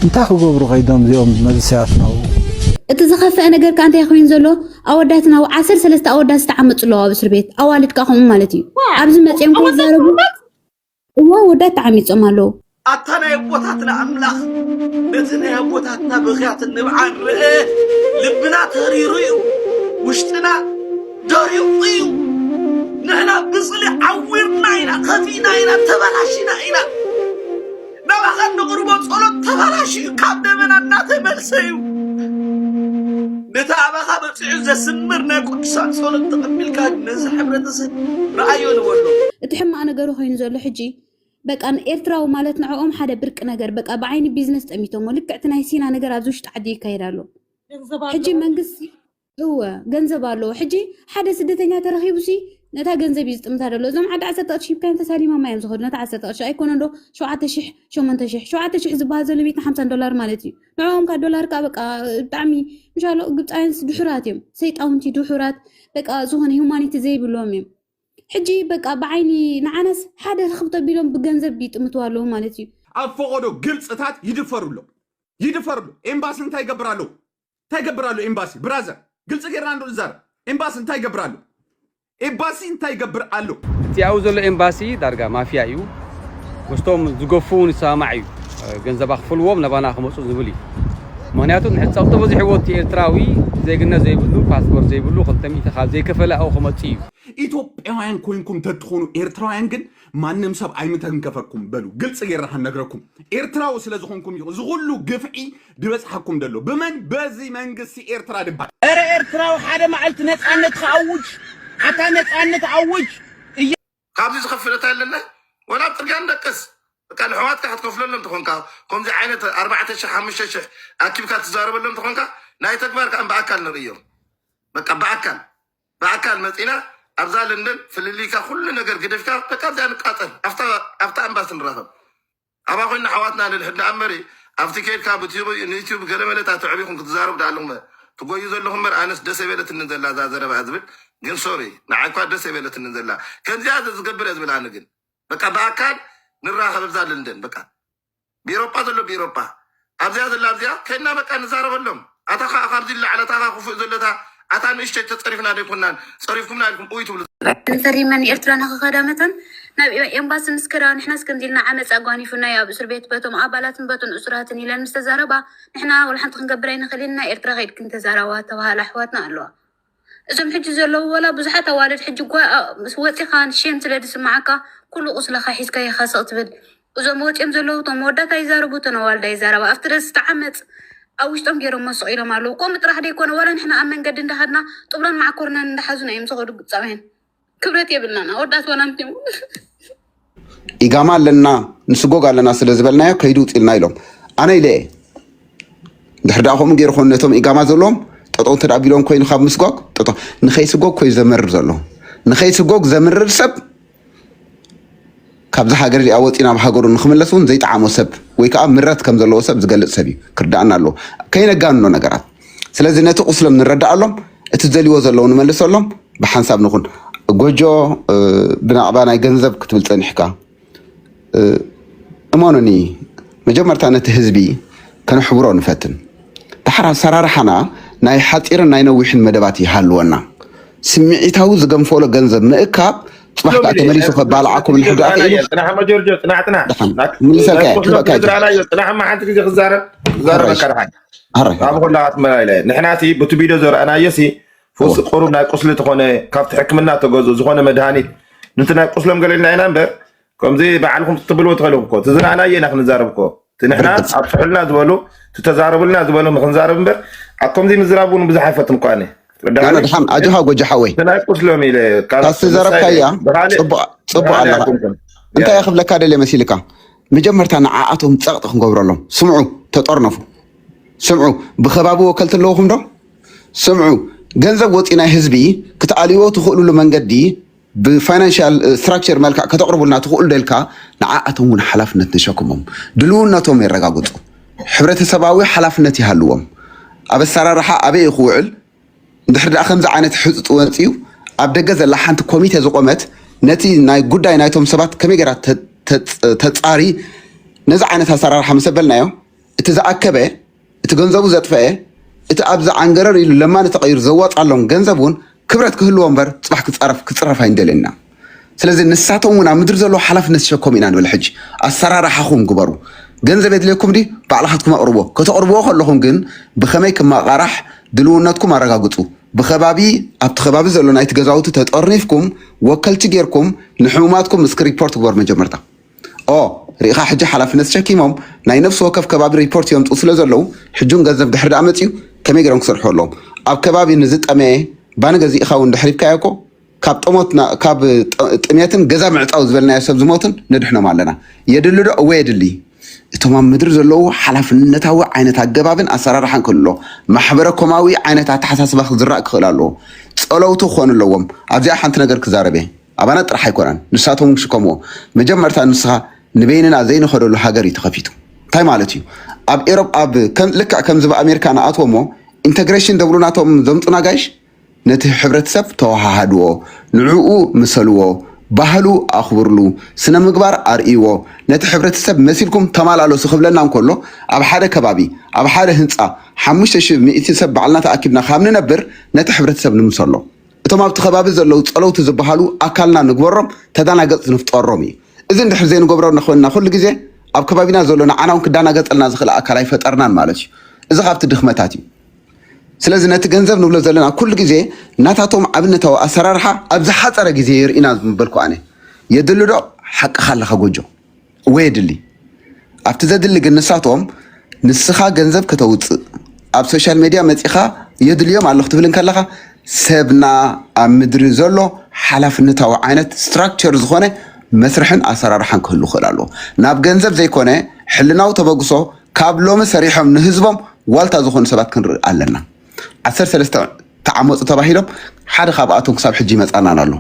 እንታይ ክገብሩ ከይዶም እዚኦም መንእሰያትና? እቲ ዝኸፍአ ነገር ከኣ እንታይ ኮይኑ ዘሎ? ኣወዳትና፣ ዓሰርተ ሰለስተ ኣወዳት ዝተዓመፁ ኣለዉ ኣብ እስር ቤት። ኣዋልድ ከኣ ከምኡ ማለት እዩ። ኣብዚ መፅኦም ከይዛረቡ እዋ ወዳት ተዓሚፆም ኣለዉ። ኣታ ናይ ኣቦታትና ኣምላኽ፣ ነቲ ናይ ኣቦታትና ብኽያትን ንብዓን ርአ፣ ልብና ተሪሩ እዩ፣ ውሽጥና ደሪቑ እዩ። ንሕና ብፅሊ ዓዊርና ኢና፣ ከፊእና ኢና፣ ተበላሽና ኢና። ናባኻ እንቕርቦ ጸሎት ተበላሽዩ፣ ካብ ደመና እናተመልሰ እዩ። ነቲ ኣባኻ በጺሑ ዘስምር ናይ ቅዱሳን ጸሎት ተቐቢልካ ነዚ ሕብረተሰብ ረኣዮ ንበሎ። እቲ ሕማቕ ነገሩ ኮይኑ ዘሎ ሕጂ በቃ ንኤርትራዊ ማለት ንዕኦም ሓደ ብርቂ ነገር፣ በቃ ብዓይኒ ቢዝነስ ጠሚቶሞ። ልክዕ እቲ ናይ ሲና ነገር ኣብዚ ውሽጢ ዓዲ ይካየድ ኣሎ። ሕጂ መንግስቲ እወ ገንዘብ ኣለዎ። ሕጂ ሓደ ስደተኛ ተረኺቡ ሲ ነታ ገንዘብ እዩ ዝጥምታ ዘሎ። እዞም ዓዲ ዓሰርተ ቅርሺ ሂብካዮም ተሳሊሞማ እዮም ዝኸዱ። ነታ ዓሰርተ ቅርሺ ኣይኮነ ዶ ሸውዓተ ሽሕ ሸሞንተ ሽሕ ሸውዓተ ሽሕ ዝበሃል ዘሎ ቤት ሓምሳ ዶላር ማለት እዩ። ንዕኦም ካብ ዶላር ከዓ በቃ ብጣዕሚ ምሻሎ ግብፃውያንስ ድሑራት እዮም። ሰይጣውንቲ ድሑራት በቃ ዝኾነ ሂውማኒቲ ዘይብሎም እዮም። ሕጂ በቃ ብዓይኒ ንዓናስ ሓደ ርኽብ ተቢሎም ብገንዘብ ይጥምትዋ ኣለዉ ማለት እዩ። ኣብ ፈቐዶ ግብፅታት ይድፈሩ ኣለዉ። ይድፈሩ ኣለዉ። ኤምባሲ እንታይ ይገብር ኣለዉ? እንታይ ይገብር ኣሎ ኤምባሲ? ብራዘር ግልፂ ጌርና እንዶ ንዛረብ። ኤምባሲ እንታይ ይገብር ኣሎ? ኤምባሲ እንታይ ይገብር ኣሎ? እቲ ኣብኡ ዘሎ ኤምባሲ ዳርጋ ማፍያ እዩ። ምስቶም ዝገፉ እውን ይሰማማዕ እዩ። ገንዘብ ኣኽፍልዎም ነባና ክመፁ ዝብል እዩ። ምክንያቱ ንሕፀቕቲ በዚሕዎ እቲ ኤርትራዊ ዜግነት ዘይብሉ ፓስፖርት ዘይብሉ ክልተ ሚእቲ ካብ ዘይከፈለ ኣብኡ ክመፅእ እዩ። ኢትዮጵያውያን ኮይንኩም ተትኾኑ ኤርትራውያን ግን ማንም ሰብ ኣይምተንከፈኩም። በሉ ግልፂ ጌርና ክንነግረኩም ኤርትራዊ ስለ ዝኾንኩም እዩ እዚ ኩሉ ግፍዒ ዝበፅሓኩም ዘሎ። ብመን? በዚ መንግስቲ ኤርትራ ድባል። እረ ኤርትራዊ ሓደ መዓልቲ ነፃነት ክኣውጅ ኣታ ነፃነት ኣውጅ። ካብዚ ዝኸፍል እታ ኣለና ወላ ኣብ ፅርግያ ንደቅስ በቃ ንሕዋትካ ክትከፍለሎም ተኾንካ ከምዚ ዓይነት ኣርባዕተ ሽሕ ሓሙሽተ ሽሕ ኣኪብካ ትዛረበሎም ተኾንካ ናይ ተግባር ከዓ ብኣካል ንርእዮም። በቃ ብኣካል ብኣካል መፂና ኣብዛ ለንደን ፍልልይካ ኩሉ ነገር ግደፍካ በቃ ኣብዚኣ ንቃፀል ኣብታ ኣብታ ኣምባሲ ንራኸብ። ኣብኣ ኮይና ኣሕዋትና ንድሕድ ንኣመሪ ኣብቲ ከይድካ ብትዩብ ንዩትዩብ ገለመለታ ተዕቢኹም ክትዛረቡ ዳኣለኹም ትጎዩ ዘለኹም እምበር ኣነስ ደስ ኣይበለትንን ዘላ እዛ ዘረባ ዝብል ግን ሶሪ ንዓይ እኳ ደስ ኣይበለትንን ዘላ ከምዚኣ ዝገብር እየ ዝብል ኣነ ግን በቃ ብኣካል ንራኸብ ኣብዛ ለንደን በቃ ብኤሮጳ ዘሎ ብኤሮጳ ኣብዚኣ ዘላ ኣብዚኣ ከይድና በቃ ንዛረበሎም ኣታ ከዓ ካብዚ ላዕለ ኣታ ከዓ ክፉእ ዘለታ ኣታ ንእሽተይ ተፀሪፍና ደይኮናን ፀሪፍኩምና ኢልኩም ኡይ ትብሉ እንተሪመን ኤርትራ ንክኸዳ መታን ናብ ኤምባሲ ምስ ከዳ ንሕናስ ከምዚ ኢልና ዓመፅ ኣጓኒፉና እዩ ኣብ እስር ቤት በቶም ኣባላትን በቶም እሱራትን ኢለን ምስ ተዛረባ ንሕና ወላ ሓንቲ ክንገብር ኣይንኽእል ኢና ኤርትራ ከይድክን ተዛረባ ተባሃላ ኣሕዋትና ኣለዋ። እዞም ሕጂ ዘለዉ ወላ ብዙሓት ኣዋልድ ሕጂ እኳ ምስ ወፂኻ ሼም ስለ ዝስምዓካ ኩሉ ቁስልኻ ሒዝካ ኢኻ ስቕ ትብል። እዞም ወፂኦም ዘለዉ እቶም መወዳት ኣይዛረቡ እተን ኣዋልድ ኣይዛረባ ኣብቲ ደስ ተዓመፅ ኣብ ውሽጦም ገይሮሞ ስቕ ኢሎም ኣለዉ። ከምኡ ጥራሕ ደይኮነ ወላ ንሕና ኣብ መንገዲ እንዳኸድና ጥብሎን ማዕኮርናን እንዳሓዙና እዮም ዝኸዱ ግብፃውያን። ክብረት የብልናን ኣወዳት ወላ እንቲም ኢጋማ ኣለና ንስጎግ ኣለና ስለ ዝበልናዮ ከይዱ ውፅልና ኢሎም ኣነ ኢለ እየ። ድሕር ደኣ ከምኡ ገይሩ ኮኑ ነቶም ኢጋማ ዘለዎም ጠጠው እንተ ቢሎም ኮይኑ ካብ ምስጓግ ጠጠው ንኸይስጎግ ኮይኑ ዘመርር ዘሎ ንኸይስጎግ ዘምርር ሰብ ካብዚ ሃገር እዚኣ ወፂ ናብ ሃገሩ ንክምለስ እውን ዘይጠዓሞ ሰብ ወይ ከዓ ምረት ከም ዘለዎ ሰብ ዝገልፅ ሰብ እዩ ክርዳኣና ኣለዎ። ከይነጋንኖ ነገራት ስለዚ ነቲ ቁስሎም ንረዳኣሎም እቲ ዝደልይዎ ዘለዉ ንመልሰሎም ብሓንሳብ ንኹን። ጎጆ ብናዕባ ናይ ገንዘብ ክትብል ፀኒሕካ እመኑኒ መጀመርታ ነቲ ህዝቢ ከነሕብሮ ንፈትን። ደሓር ኣሰራርሓና ናይ ሓፂርን ናይ ነዊሕን መደባት ይሃልወና። ስምዒታዊ ዝገንፈሎ ገንዘብ ምእካብ ፅባሕ ከዓ ተመሊሱ ከባልዓኩም ንሕዳእ ክኢሉ ፅናሕ መጆርጆ ፅናሕ ፅናሕ ምልሰልካ እየ ክበካ ዝረኣናዮ ፅናሕ እማ ሓንቲ ግዜ ክዛረብ ክዛረበካ ደሓን ኣረ ካብ ኩላ ኣትመላ ኢለ ንሕና ሲ ብቲ ቪድዮ ዘረኣናዮ ሲ ፈውሲ ቁሩብ ናይ ቁስሊ ተኾነ ካብቲ ሕክምና ተገዝኡ ዝኾነ መድሃኒት ንቲ ናይ ቁስሎም ገለልና ኢና እምበር ከምዚ ባዕልኩም ትብልዎ ትኽእሉ እኮ እቲ ዝረኣናዮ ኢና ክንዛረብ እኮ እቲ ንሕና ኣብ ፍሕልና ዝበሉ እቲ ተዛረቡልና ዝበሉ ንክንዛረብ እምበር ኣብ ከምዚ ምዝራብ እውን ብዙሕ ኣይፈትን እኮ ኣነ ኣነ ድሓን ኣጆኻ ጎጆ ሓወይ እቲ ናይ ቁስሎም ኢለ ካብቲ ዘረብካያ ፅቡቅ ኣለኻ እንታይ ክብለካ ደልየ መሲልካ መጀመርታ ንዓኣቶም ፀቕጢ ክንገብረሎም ስምዑ ተጠርነፉ ስምዑ ብከባቢ ወከልቲ ኣለውኹም ዶ ስምዑ ገንዘብ ወፂ ናይ ህዝቢ ክትኣልይዎ ትኽእሉሉ መንገዲ ብፋይናንሻል ስትራክቸር መልክዕ ከተቕርቡልና ትኽእሉ ደልካ ንዓኣቶም እውን ሓላፍነት ንሸክሞም ድልውነቶም የረጋግፁ ሕብረተሰባዊ ሓላፍነት ይሃልዎም ኣብ ኣሰራርሓ ኣበይ ክውዕል እንድሕር ደኣ ከምዚ ዓይነት ሕፅፅ ወፂኡ ኣብ ደገ ዘላ ሓንቲ ኮሚቴ ዝቆመት ነቲ ናይ ጉዳይ ናይቶም ሰባት ከመይ ገይራ ተፃሪ ነዚ ዓይነት ኣሰራርሓ ምስ ኣበልናዮ እቲ ዝኣከበ፣ እቲ ገንዘቡ ዘጥፈአ፣ እቲ ኣብዚ ዓንገረር ኢሉ ለማኒ ተቐይሩ ዘዋፃሎም ገንዘብ እውን ክብረት ክህልዎ እምበር ፅባሕ ክፃረፍ ክፅረፍ ኣይንደልየና። ስለዚ ንሳቶም እውን ኣብ ምድሪ ዘለዎ ሓላፍነት ዝሸከሙ ኢና ንብል። ሕጂ ኣሰራርሓኹም ግበሩ። ገንዘብ የድልየኩም ድዩ? ባዕልኻትኩም ኣቕርቦ። ከተቕርብዎ ከለኹም ግን ብኸመይ ክመቓራሕ ድልውነትኩም ኣረጋግፁ። ብከባቢ ኣብቲ ከባቢ ዘሎ ናይቲ ገዛውቲ ተጠርኒፍኩም ወከልቲ ጌርኩም ንሕሙማትኩም እስኪ ሪፖርት ግበሩ መጀመርታ። ኦ ርኢኻ ሕጂ ሓላፍነት ተሸኪሞም ናይ ነፍሲ ወከፍ ከባቢ ሪፖርት የምፅኡ ስለ ዘለዉ ሕጁን ገንዘብ ድሕሪ ደኣ መፅዩ ከመይ ገይሮም ክሰርሑ ኣለዎም። ኣብ ከባቢ ንዝጠመየ ባኒ ገዚእኻ እውን ድሕሪብካዮ እኮ ካብ ጠሞት ናብ ካብ ጥሜትን ገዛ ምዕፃው ዝበልናዮ ሰብ ዝሞትን ነድሕኖም ኣለና። የድሊ ዶ? እወ የድሊ። እቶም ኣብ ምድሪ ዘለዉ ሓላፍነታዊ ዓይነት ኣገባብን ኣሰራርሓን ክህሉ ኣለዎ። ማሕበረ ኮማዊ ዓይነት ኣተሓሳስባ ክዝራእ ክኽእል ኣለዎ። ፀለውቲ ክኾኑ ኣለዎም። ኣብዚኣ ሓንቲ ነገር ክዛረብ እየ። ኣባና ጥራሕ ኣይኮነን ንሳቶም ክሽከምዎ። መጀመርታ ንስኻ ንበይንና ዘይንኸደሉ ሃገር እዩ ተኸፊቱ። እንታይ ማለት እዩ? ኣብ ኤሮፕ ኣብ ከም ልክዕ ከምዚ ብኣሜሪካ ንኣትዎ እሞ ኢንተግሬሽን ደብሉ ናቶም ዘምፁና ጋይሽ ነቲ ሕብረተሰብ ተወሃሃድዎ፣ ንዕኡ ምሰልዎ፣ ባህሉ ኣኽብርሉ፣ ስነ ምግባር ኣርእይዎ፣ ነቲ ሕብረተሰብ መሲልኩም ተማላለሱ ክብለና እንከሎ ኣብ ሓደ ከባቢ ኣብ ሓደ ህንፃ ሓሙሽተ ሽሕ ሚእቲ ሰብ ባዕልና ተኣኪብና ካብ ንነብር ነቲ ሕብረተሰብ ንምሰሎ። እቶም ኣብቲ ከባቢ ዘለዉ ጸለውቲ ዝበሃሉ ኣካልና ንግበሮም፣ ተዳናገጽ ንፍጠሮም እዩ። እዚ እንድሕር ዘይንገብሮ እንኾንና ኩሉ ግዜ ኣብ ከባቢና ዘሎ ንዓና እውን ክዳናገጸልና ዝኽእል ኣካል ኣይፈጠርናን ማለት እዩ። እዚ ካብቲ ድኽመታት እዩ። ስለዚ ነቲ ገንዘብ ንብሎ ዘለና ኩሉ ግዜ ናታቶም ኣብነታዊ ኣሰራርሓ ኣብ ዝሓጸረ ግዜ የርእና ምበልኩ ኣነ። የድሊ ዶ? ሓቅኻ ኣለኻ ጎጆ። እወ የድሊ። ኣብቲ ዘድሊ ግን ንሳቶም ንስኻ ገንዘብ ከተውፅእ ኣብ ሶሻል ሜድያ መፂኻ የድልዮም ኣሎ ክትብል እንከለኻ ሰብና ኣብ ምድሪ ዘሎ ሓላፍነታዊ ዓይነት ስትራክቸር ዝኾነ መስርሕን ኣሰራርሓን ክህሉ ክእል ኣለዎ። ናብ ገንዘብ ዘይኮነ ሕልናዊ ተበግሶ ካብ ሎሚ ሰሪሖም ንህዝቦም ዋልታ ዝኾኑ ሰባት ክንርኢ ኣለና። ዓሰርተ ሰለስተ ተዓመፁ ተባሂሎም ሓደ ካብኣቶም ክሳብ ሕጂ ይመፃናን ኣሎ።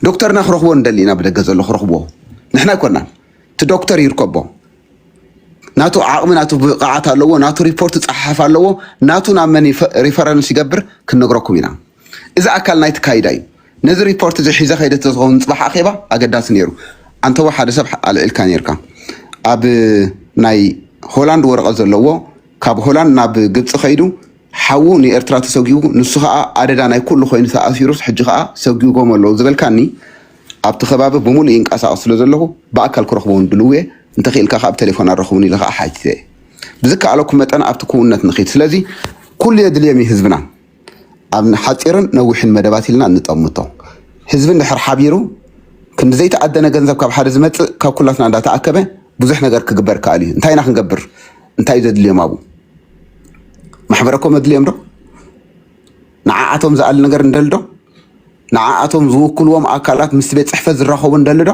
ዶክተርና ክረኽቦ ንደሊ ኢና ብደገ ዘሎ ክረኽብዎ ንሕና ኣይኮናን። እቲ ዶክተር ይርከቦ ናቱ ዓቕሚ ናቱ ብቕዓት ኣለዎ ናቱ ሪፖርት ፃሓፍ ኣለዎ ናቱ ናብ መን ሪፈረንስ ይገብር ክንነግረኩም ኢና። እዚ ኣካል ናይቲ ካይዳ እዩ። ነዚ ሪፖርት እዚ ሒዘ ከይደ ተዝኸውን ፅባሕ ኣኼባ ኣገዳሲ ነይሩ። ኣንተወ ሓደ ሰብ ኣልዒልካ ነርካ ኣብ ናይ ሆላንድ ወረቐት ዘለዎ ካብ ሆላንድ ናብ ግብፂ ከይዱ ሓዉ ንኤርትራ ተሰጒጉ ንሱ ከዓ ኣደዳ ናይ ኩሉ ኮይኑ ተኣሲሩስ ሕጂ ከዓ ሰጒጎም ኣለዉ ዝበልካኒ ኣብቲ ከባቢ ብምሉእ ይንቀሳቐስ ስለ ዘለኹ ብኣካል ክረኽቦ እውን ድልው እየ። እንተኽኢልካ ከዓ ብቴሌፎን ኣረኽቡኒ ኢለ ከዓ ሓቲተ እየ። ብዝከኣለኩም መጠን ኣብቲ ክውንነት ንኺድ። ስለዚ ኩሉ የድልዮም እዩ ህዝብና። ኣብ ሓፂርን ነዊሕን መደባት ኢልና እንጠምቶ። ህዝቢ እንድሕር ሓቢሩ ክንዲ ዘይተኣደነ ገንዘብ ካብ ሓደ ዝመፅእ ካብ ኩላትና እንዳተኣከበ ብዙሕ ነገር ክግበር ከኣል እዩ። እንታይ ኢና ክንገብር? እንታይ ዘድልዮም ኣብኡ? ማሕበረ ኮም ኣድልዮም ዶ? ንዓኣቶም ዝኣሊ ነገር እንደሊ ዶ? ንዓኣቶም ዝውክልዎም ኣካላት ምስቲ ቤት ፅሕፈት ዝራኸቡ እንደሊ ዶ?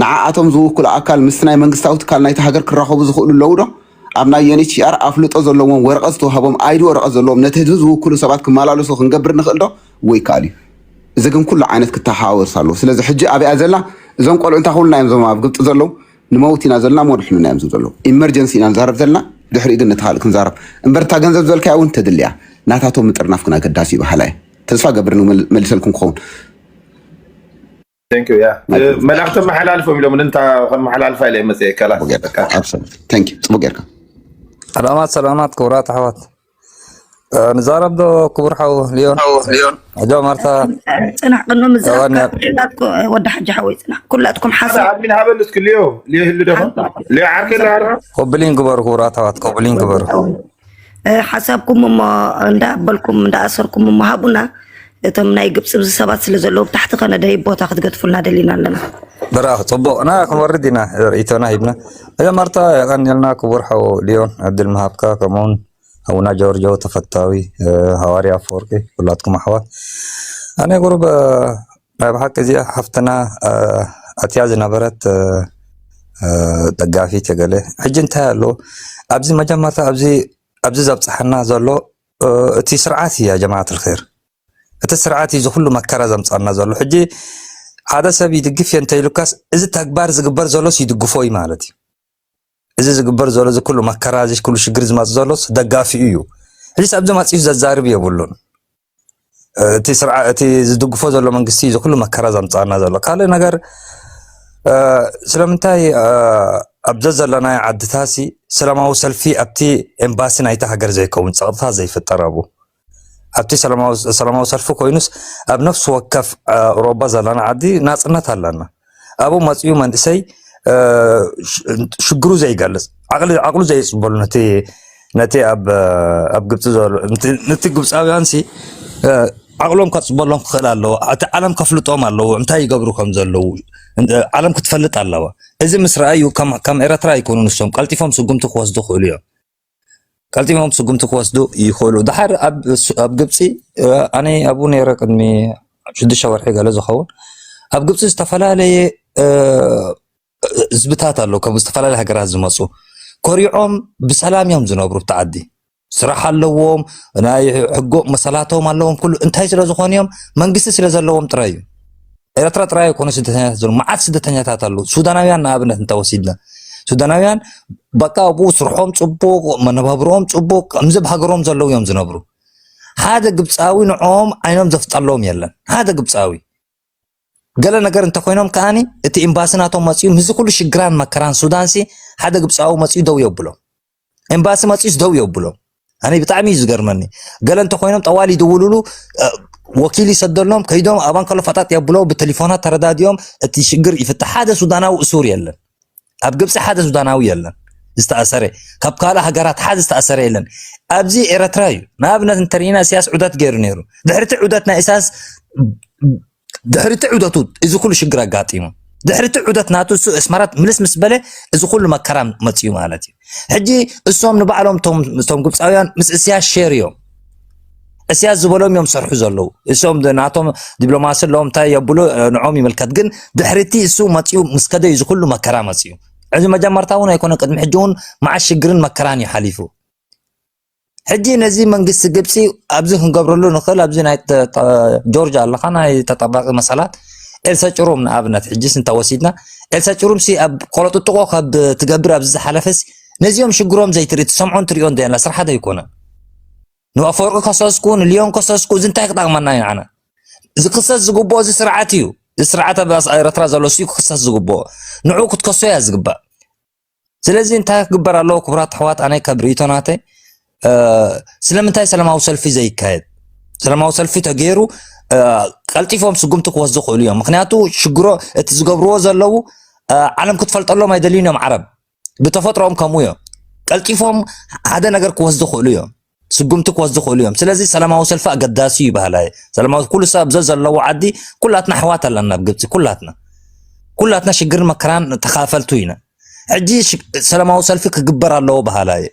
ንዓኣቶም ዝውክሉ ኣካል ምስቲ ናይ መንግስታዊ ትካል ናይቲ ሃገር ክራኸቡ ዝኽእሉ ኣለዉ ዶ? ኣብ ናይ ዩኤንኤችሲኣር ኣፍልጦ ዘለዎም ወረቐት ዝተዋህቦም ኣይዲ ወረቐት ዘለዎም ነቲ ህዝቢ ዝውክሉ ሰባት ክመላለሱ ክንገብር ንኽእል ዶ? ወይ ይከኣል እዩ። እዚ ግን ኩሉ ዓይነት ክተሓዋወስ ኣለዎ። ስለዚ ሕጂ ኣብያ ዘላ እዞም ቆልዑ እንታይ ክብሉና እዮም እዞም ኣብ ግብፂ ዘለዉ ንመውት ኢና ዘለና እሞ ድሕኑና እዮም ዝብሉ ዘለዉ። ኢመርጀንሲ ኢና ንዛረብ ዘለና፣ ድሕሪኡ ግን ነቲ ካልእ ክንዛረብ። እምበር እታ ገንዘብ ዝበልካያ እውን ተድልያ። ናታቶም ምጥርናፍ ግን ኣገዳሲ እዩ በሃላ እየ። ተስፋ ገብር ንመል- መሊሰልኩም ክኸውን። Thank you, yeah. መልእኽቲ መሓላልፎም ኢሎም እንታ ከመሓላልፋ ኢለ መፅአ ከላስ በቃ። Thank you። ፅቡቅ ጌርካ። ሰላማት ሰላማት ክቡራት ኣሕዋት። እ፣ ንዛረብ ዶ ክቡር ሓው ሊዮን? ሕጆ ማርታ ፅናሕ ቅድሚ ምዝራብ ዋና- ካብ ኩላትኩም ወዲ ሓጂ ሓወይ ፅናሕ ኩላትኩም ሓሳብ ኣድሚን ሃበሉ እስኪ ሊዮ ሊዮ ህሉ ደኸ ሊዮ ዓርከይ ዳሃራ ኮብሊን ግበሩ ክቡራት ኣሕዋት ኮብሊን ግበሩ። እ፣ ሓሳብኩም እሞ እንዳበልኩም እንዳኣሰርኩም እሞ ሃቡና። እቶም ናይ ግብፂ ብዚ ሰባት ስለ ዘለዉ ብታሕቲ ከነደይ ቦታ ክትገድፉልና ደሊና ኣለና። ብራ ፅቡቅ ና ክንወርድ ኢና ርእይቶና ሂብና። መጀመርታ የቀንየልና ክቡር ሓው ሊዮን ዕድል ምሃብካ ከምኡውን ኣቡና ጆርጆ ተፈታዊ እ፣ ሃዋርያ ኣፈወርቂ ኩላትኩም ኣሕዋት። ኣነ ቁሩብ እ፣ ናይ ብሓቂ እዚኣ ሓፍትና እ፣ ኣትያ ዝነበረት እ፣ እ፣ ደጋፊት የገለ ሕጂ እንታይ ኣሎ ኣብዚ መጀመርታ ኣብዚ ኣብዚ ዘብፅሐና ዘሎ እ፣ እቲ ስርዓት እያ ጀማዓት ልኸይር እቲ ስርዓት እዩ ዝኩሉ መከራ ዘምፃና ዘሎ ሕጂ ሓደ ሰብ ይድግፍ እየ እንተኢሉካስ እዚ ተግባር ዝግበር ዘሎስ ይድግፎ እዩ ማለት እዩ እዚ ዝግበር ዘሎ እዚ ኩሉ መከራ እዚ ኩሉ ሽግር ዝመፅ ዘሎስ ደጋፊኡ እዩ ሕጂ ኣብዚ መፂኡ ዘዛርብ የብሉን እቲ ስርዓ እቲ ዝድግፎ ዘሎ መንግስቲ እዚ ኩሉ መከራ ዘምፃና ዘሎ ካልእ ነገር እ፣ ስለምንታይ እ፣ ኣብ ዘዘለናዮ ዓድታሲ ሰላማዊ ሰልፊ ኣብቲ ኤምባሲ ናይቲ ሃገር ዘይከውን ጸቕጥታት ዘይፍጠር ኣብኡ ኣብቲ ሰላማዊ ሰልፊ ኮይኑስ ኣብ ነፍሲ ወከፍ ሮባ ዘለና ዓዲ ናጽነት ኣለና። ኣብኡ መጺኡ መንእሰይ ሽግሩ ዘይገልጽ ዓቕሉ ዘይጽበሉ ነቲ ነቲ ኣብ ኣብ ግብጺ ዘሎ ነቲ ግብጻውያን ሲ ዓቕሎም ከጽበሎም ክኽእል ኣለዎ። እቲ ዓለም ከፍልጦም ኣለዎ እንታይ ይገብሩ ከም ዘለዉ ዓለም ክትፈልጥ ኣለዋ። እዚ ምስ ረኣዩ ከም ኤረትራ ኣይኮኑ ንሶም ቀልጢፎም ስጉምቲ ክወስዱ ክኽእሉ እዮም። ቀልጢፎም ስጉምቲ ክወስዱ ይኽእሉ። ድሓር ኣብ ግብጺ ኣነ ኣብኡ ነይረ ቅድሚ ሽዱሽተ ወርሒ ገለ ዝኸውን ኣብ ግብጺ ዝተፈላለየ ህዝብታት ኣለዉ ካብ ዝተፈላለየ ሃገራት ዝመፁ ኮሪዖም ብሰላም እዮም ዝነብሩ ኣብቲ ዓዲ። ስራሕ ኣለዎም፣ ናይ ሕጎ መሰላቶም ኣለዎም። ኩሉ እንታይ ስለ ዝኾኑ እዮም? መንግስቲ ስለ ዘለዎም ጥራይ እዩ። ኤርትራ ጥራይ ኣይኮነ ስደተኛታት ዘለዉ፣ መዓት ስደተኛታት ኣለዉ። ሱዳናውያን ንኣብነት እንተወሲድና ሱዳናውያን በቃ ኣብኡ ስርሖም ፅቡቅ፣ መነባብሮኦም ፅቡቅ፣ ከምዚ ብሃገሮም ዘለዉ እዮም ዝነብሩ። ሓደ ግብፃዊ ንዕኦም ዓይኖም ዘፍጠሎም የለን። ሓደ ግብፃዊ ገለ ነገር እንተኮይኖም ከኣኒ እቲ ኤምባሲ ናቶም መፂኡ ምስዚ ኩሉ ሽግራን መከራን ሱዳንሲ ሓደ ግብፃዊ መፂኡ ደው የብሎም። ኤምባሲ መፂኡስ ደው የብሎም። ኣነ ብጣዕሚ እዩ ዝገርመኒ። ገለ እንተኮይኖም ጠዋል ይድውሉሉ፣ ወኪል ይሰደሎም፣ ከይዶም ኣባን ከሎ ፈጣጥ የብሎ፣ ብቴሌፎናት ተረዳዲኦም እቲ ሽግር ይፍታሕ። ሓደ ሱዳናዊ እሱር የለን። ኣብ ግብፂ ሓደ ሱዳናዊ የለን ዝተኣሰረ፣ ካብ ካልእ ሃገራት ሓደ ዝተኣሰረ የለን። ኣብዚ ኤረትራ እዩ። ንኣብነት እንተርኢና ኢሳያስ ዑደት ገይሩ ነይሩ። ድሕርቲ ዑደት ናይ ኢሳያስ ድሕሪቲ ዑደቱ እዚ ኩሉ ሽግር ኣጋጢሙ። ድሕሪቲ ዑደት ናቱ እሱ እስመራት ምልስ ምስ በለ እዚ ኩሉ መከራ መፅዩ ማለት እዩ። ሕጂ እሶም ንባዕሎም እቶም ግብፃውያን ምስ እስያስ ሸር እዮም። እስያስ ዝበሎም እዮም ሰርሑ ዘለዉ። እሶም ናቶም ዲፕሎማሲ ኣለዎም እንታይ የብሉ ንዖም ይምልከት። ግን ድሕሪቲ እሱ መፅዩ ምስ ከደ እዩ እዚ ኩሉ መከራ መፅዩ። እዚ መጀመርታ እውን ኣይኮነ ቅድሚ ሕጂ እውን መዓት ሽግርን መከራን እዩ ሓሊፉ። ሕጂ ነዚ መንግስቲ ግብፂ ኣብዚ ክንገብረሉ ንኽእል ኣብዚ ናይ ጆርጅ ኣለኻ ናይ ተጣባቂ መሰላት ኤልሳ ጭሩም ንኣብነት ሕጂስ እንተወሲድና ኤልሳ ጭሩም ሲ ኣብ ቆለጥጥቆ ካብ ትገብር ኣብዚ ዝሓለፈስ ነዚኦም ሽግሮም ዘይትርኢ ትሰምዖን ትሪኦን ደየና ስራሓ ደይኮነ ንኣፈወርቂ ከሰስኩ ንልዮን ከሰስኩ እዚ እንታይ ክጠቕመና እዩ ንዓና ዝክሰስ ዝግብኦ እዚ ስርዓት እዩ እዚ ስርዓት ኣብ ኤረትራ ዘሎ ሲ ክክሰስ ዝግብኦ ንዑ ክትከሶ እያ ዝግባእ ስለዚ እንታይ ክግበር ኣለዎ ክቡራት ኣሕዋት ኣነ ካብ ርእይቶ ናተይ ስለምንታይ ሰላማዊ ሰልፊ ዘይካየድ ሰላማዊ ሰልፊ ተገይሩ ቀልጢፎም ስጉምቲ ክወስዱ ክእሉ እዮም ምክንያቱ ሽግሮ እቲ ዝገብርዎ ዘለዉ ዓለም ክትፈልጠሎም ኣይደልዩን እዮም ዓረብ ብተፈጥሮኦም ከምኡ እዮም ቀልጢፎም ሓደ ነገር ክወስዱ ክእሉ እዮም ስጉምቲ ክወስዱ ክእሉ እዮም ስለዚ ሰላማዊ ሰልፊ ኣገዳሲ እዩ ባህላየ ሰላማዊ ኩሉ ሰብ ዘዘለዎ ዓዲ ኩላትና ኣሕዋት ኣለና ኣብ ግብፂ ኩላትና ኩላትና ሽግርን መከራን ተኻፈልቱ ኢና ሕጂ ሰላማዊ ሰልፊ ክግበር ኣለዎ በሃላ እየ